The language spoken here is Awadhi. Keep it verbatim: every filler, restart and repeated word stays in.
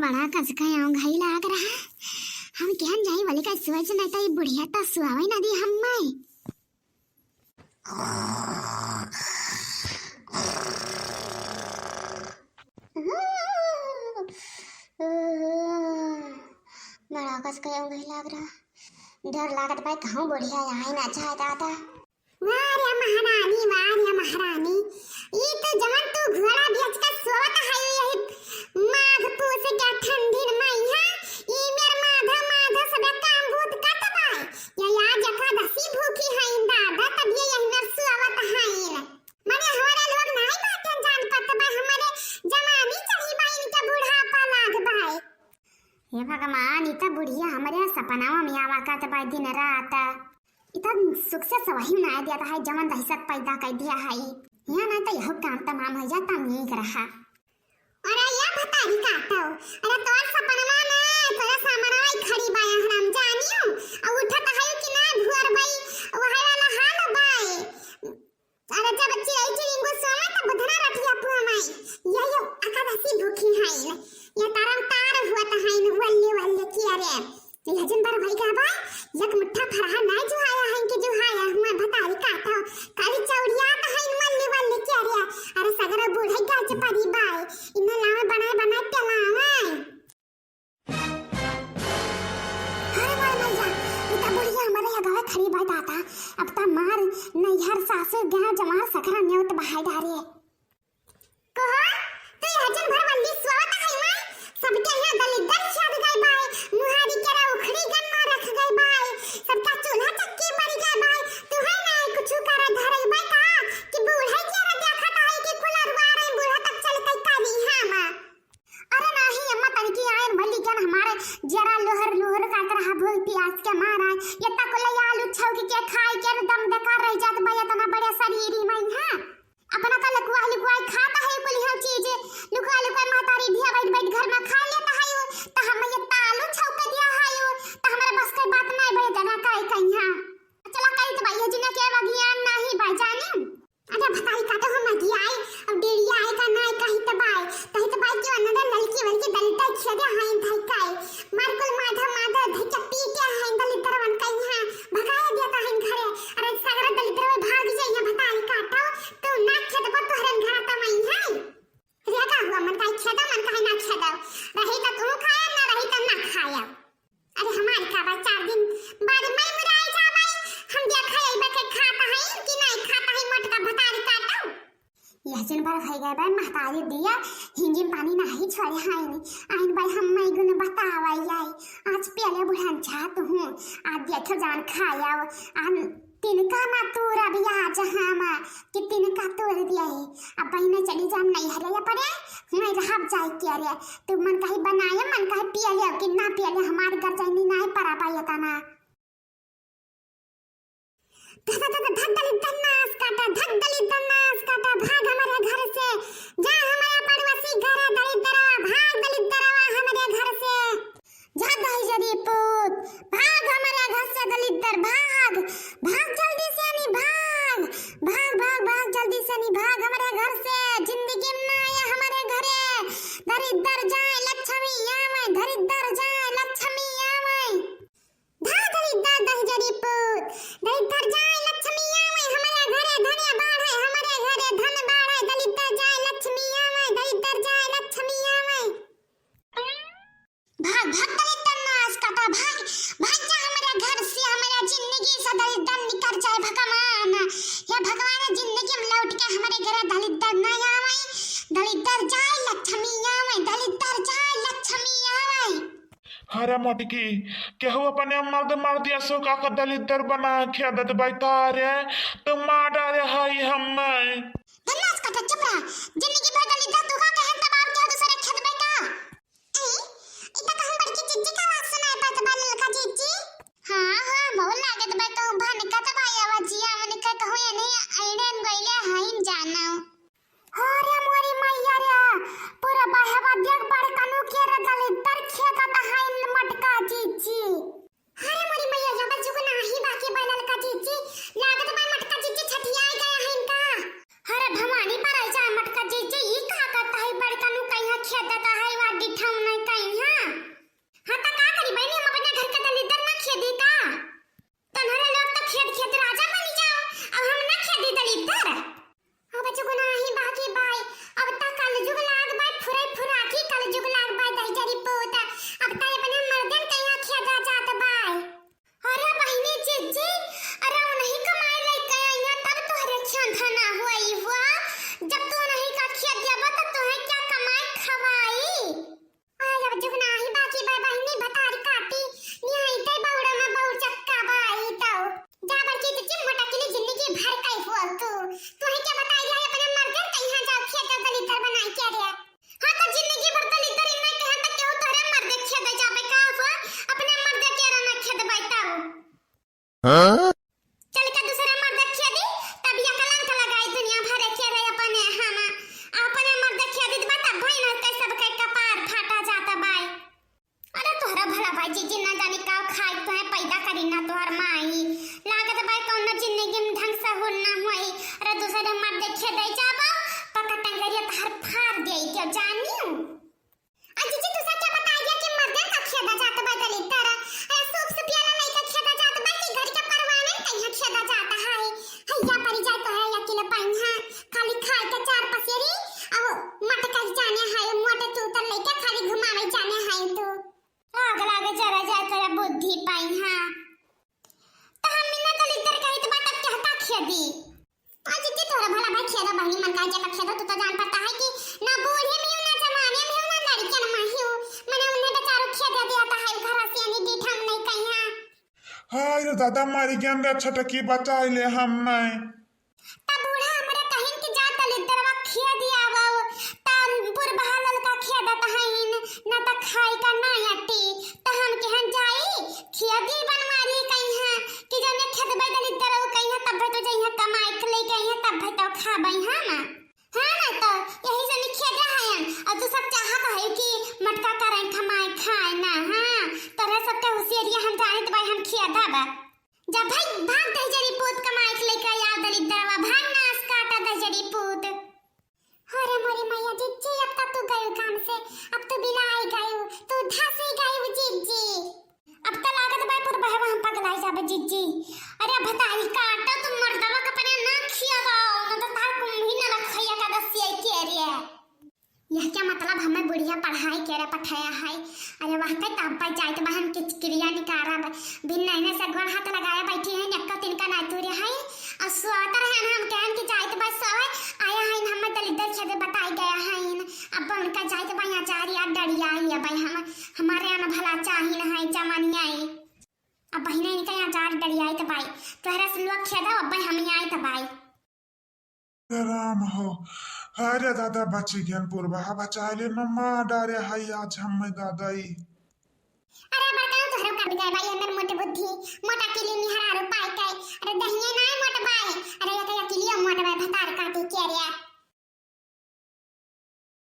बड़ा कसका औंघाई लाग रहा। हम केहन जाई वली का सोच, नहीं तो ई बुढ़िया त सुआवे ना दी हम्मे। बड़ा कसका औंघाई लाग रहा। डर लागत बा, कहूँ बुढ़िया आई ना जाए दादा। वाह रे महारानी, वाह रे महारानी, ई तो जवन तू घोड़ा बेच के सोवत है यही माघ पूस के ठंडी में, यहाँ ई मेर माधा माधा सब काम भूत करत बा। ये आज एकादशी भूखी है दादा, तब ये यही मेर सोवत है। मने हमारे लोग नहीं बातें जान पात बा, हमारे जवानी चढ़ी बा, इनके बुढ़ापा लाग बा। हे भगवान, ई त बुढ़िया हमरे सपनावा में आवा करत बा दिन रात। ई त सुख से सवही ना देत है, जवन दहशत पैदा कर दिया है। यहाँ ना त यह काम तमाम हो जाता, नीक रहा। अरे या भतारी काटो, अरे तोर सपनवा में तोरा सामनवा ही खड़ी बा, हम जानियो, आ उठत है कि ना भुअर बई, वही वाला हाल बाए। अरे जब चिरई चिरिंगो सोवे तब बुधना रतिया पुआ माई। ये यो एकादशी भूखी हैं। ये तारम तार हुआ त हैं वल्ले वल्ले किया रे। ये जिन भर भाई का बा, एक मुट्ठा फरहा ना जुहाया है कि जुहाया हुआ भतारी काटो। काली चौड़िया त हैं वल्ले वल्ले किया रे। अरे सगरा बूढ़े गाज परी बाए। इन्हें लावे बनाए बनाए पिलावे। अरे मोर मइया, ई त बुढ़िया हमरे अगवे खड़ी बा दादा। अब त मार नैहर सासुर गाँव जमार सखरा नेवत बहाय डारे। कहो, तू यह जन भर बल्ली सोवत है माय? सबके यहाँ दलिद्दर छेद गए बाय, मुहारी केरा उखड़ी गन मार रख गए बाय, सबका चूल्हा चक्की बरी गए बाय, तू है ना कुछ करा धरे बाय का? कि बूढ़े केरा देखत है कि कुलर वारे बूढ़ा तक चल के करी हम। अरे नाही अम्मा, तनकी आयन भली के न हमारे जरा लोहर लोहर काट रहा भूख प्यास के मारा। ये तक ले आलू छौक के खाए के दम बेकार रह जात बा, इतना बड़े शरीर ही में है। अपना का लुकवा लुकवा खाता है कुल यह चीज, लुकवा लुकवा महतारी धिया बैठ बैठ घर में खा लेता है वो, तो हम ये तालू छौक दिया है वो, तो हमारे बस के बात नहीं भाई जना करे कहीं। चला कहीं तो भैया जी ने के बगियान नहीं भाई जानी। अरे भताई काटो हम मती आए, अब डेढ़िया आए का ना आए, कही त बाय, कही त बाय क्यों अन्ना ललकी वलकी दलिद्दर खेदे हैं धाई काए, मार कुल माधा माधा धक्का पीटे हैं दलिद्दर वन कहीं हाँ, भगाया देता है घरे। अरे सगरा दलिद्दर में भाग जाइए भताई काटो, तू ना खेदबो तोहरन घरा तमई है। रे का हुआ मन काहे खेदो, मन काहे ना खेदो, रही त तू खाया, ना रही त ना खाया। अरे हमार का बा, चार दिन बाद मैं मुराई जाबै, हम देखा अइबा के खाता है कि नहीं खाता है, मोटका भतारी काटो। यह जिन भर भई गए बा, महतारी दिया हिंजिन पानी नाही छोड़े हैं। आइन भाई हम मैं गुन बतावा आई, आज पहले बुढ़ान जात हूँ, आज देखो जान खाया, आन तिनका ना तोरा भी आज हम कि तिनका तोड़ दिया है। अब बहिने चली जाम नैहरे या परे, मैं रहब जाए के रे। तू मन कहीं बनाए, मन कहीं पिया ले कि ना पिया ले, हमार घर जाइनी ना परा पाए तना। धक, धक, धक, धक दलिद्दर नाश काटा, धक दलिद्दर नाश काटा, भाग हमारे घर से, जा हमारे पड़ोसी घर है दलिद्दरवा, भाग दलिद्दरवा हमारे घर से। जा दहिजरी पूत, भाग हमारे घर से दलिद्दर, भाग, भाग जल्दी से नी भाग, भाग, भाग, भाग जल्दी से नी भाग हमारे घर से, जिंदगी में ना आया हमारे घरे, दलिद्दर जाए लक्ष्मी आवे, दलिद्दर जाए लक्ष्मी आवे। भाग दलिद्दर दहिजरी पूत, दलिद्दर जाए लक्ष्मी आवे हमारे घरे, धन बाढ़े हमारे घरे, धन बाढ़े, दलिद्दर जाए लक्ष्मी आवे, दलिद्दर जाए लक्ष्मी आवे। भाग, भाग दलिद्दर नाश काटा, भाग, भाग जा हमारे घर से, हमारे जिंदगी से दलिद्दर निकल जाए भगवान। हे भगवान, जिंदगी में लौट के हमारे घरे दलिद्दर ना आवे, दलिद्दर जाए लक्ष्मी आवे, दलिद्दर जाए लक्ष्मी आवे। अरे मोटकी, केहू अपने मर्द मर्दिया से का का दलिद्दर बना के आदत बा का रे? तू मार डारे हई हम्मे। धन्नास कटा चुप रह। जिंदगी भर दलिद्दर तू का कहन तब आप क्या दूसरे खेत में का? ए, ई त कहूँ बड़की जिज्जी का आवाज सुनाई पड़त बा ललका जिज्जी। हाँ, हाँ, बहुत लागत बा कहूँ भन का तब आया आवाजिया मन का कहूँ ये नहीं आइडन गइले हईन जानो। अरे मोरी मैया रे, पूरा बहवा देख बड़कनू के रे दलिद्दर खेकत हईन मटका जिज्जी। अरे मोरी मैया, यहाँ पर जुग नाही बाकी बनल का जिज्जी, लागत बा मटका जिज्जी छठियाई गया धना होई हुआ, जब तू नहीं का खेत जाबा त तोहे क्या कमाई खवाई? आज अब जुग नाही बाकी बा बहिनी, भतारी काटी निहाई ते बौड़ा में बौर चक्का बाई तौ। जा बड़की जिज्जी मोटा किली जिंदगी भर कई हुआ तू। तोहे क्या बताई है अपने मर्दन कहीं जाओ खेत दलिद्दर बनाई के रे। हाँ तो जिंदगी भर दलिद्दर इन्हें कहे तक केहू तोहरे मर्दे खेत जाबे का हुआ, अपने मर्दे के रहना खेत बैठा हो। हाँ? चल के दूसरे मर्दे खेदी, तब ये कलंक लगाई दुनिया भरे के रे अपने हम, अपने मर्दे खेदी बा तब भाई ना कई सबके कपार फाटा जाता बाई। अरे तोहरा भला बाई जिज्जी ना जानी का खाई तोहे पैदा करी ना तोहर माई। लागत बाई कौनो जिंदगी में ढंग से हुन ना होई। अरे दूसरे मर्दे खेदे जाबो, पकड़ टंगरिया तोहर फाड़ देई के जानियो। आ जिज्जी, तू सब क्या बता दिया कि मर्दन का खेदा जात बा दलिद्दर? अरे सूप से पियाला लइका खेदा जात बा कि घर के परवाने तैया खेदा जात है? हैया परी जाए तो है अकेले पाइहा, खाली खाए के चार पसेरी, अब मटका जाने है, मोटे तू तर लइका खाली घुमावे जाने है तू। आग लागे जरा जाए तोरा बुद्धि पाइहा। त हम ना दलिद्दर कहित बा, तब कहता खेदी। आ जिज्जी तोहरा भला भाई खेदा बहिनी मन का जेका खेदा, तू तो जान पड़ता है कि ना बूढ़े में हूँ, ना जमाने में हूँ, ना लड़कियन में हूँ। मने उन्हें बेचारो खेदा दिया था है घर से यानी डीठ हम नहीं कहिया। हाय रे दादा, मारी गेन रे छटकी बचाई ले हम नहीं। त बूढ़ा हमरे कहिन कि जा दलिद्दरवा खेदी आवो, त बुरबहा ललका खेदत हईन, ना त खाई का ना अटी। त हम कहन जाई, खेदी बनवारी कहिया कि जने खेदबे दलिद्दरवा कहिया तब तो जइया कमाई के लेके अइया तब तो खाबे हम। हाँ ना तो यही से खेदे हयन। और तू सब चाहत है कि मटका करें कमाई खाए ना, हाँ, तोरे सबके होशियारिया हम जानित बाई हम खेदब। जा भाई, भाग दहिजरी पूत कमाई के लेके आ दलिद्दरवा, भाग नास काटा दहिजरी पूत। अरे मोरी मैया जिज्जी, अब तक तू गयू काम से, अब तू बिलाई गयू, तू धसी गयू जिज्जी। अब त लागत बा पुरबहवा हम पगलाई जाबे जिज्जी। अरे भतारी काटा, तू मर्दवा के अपने ना खियावा, ना तो तार कुंभी ना रखैया का दसिया के रे। यह क्या मतलब हमें बुढ़िया पढ़ाई के रे पठाया है? अरे वह के तब पर जाइत बा हम किचकिरिया निकारा बा। बिन नैने से गोड़ हाथ लगाया बैठी है, नेक्का तिनका नाय तुरे है। और सोता रहे हम कहन कि जाइत बा सोए, आया है हमें दलिद्दर खेदे बताई गया है। अब उनका जाइत बा यहाँ जा रही डरिया ही है भाई हम, हमारे यहाँ भला चाहिन है जमानिया ही। अब बहिने इनका यहाँ जा डरिया ही तो भाई, तोहरा से लोग खेदा अब भाई हम यहाँ आए तो भाई। राम हो। अरे दादा, बची गयन पुरबहा, बचाए ले न मार डारे हाई आज हमें दादा ई। अरे बड़का तोहरा का बिगाड़ भाई, अंदर मोटे बुद्धि,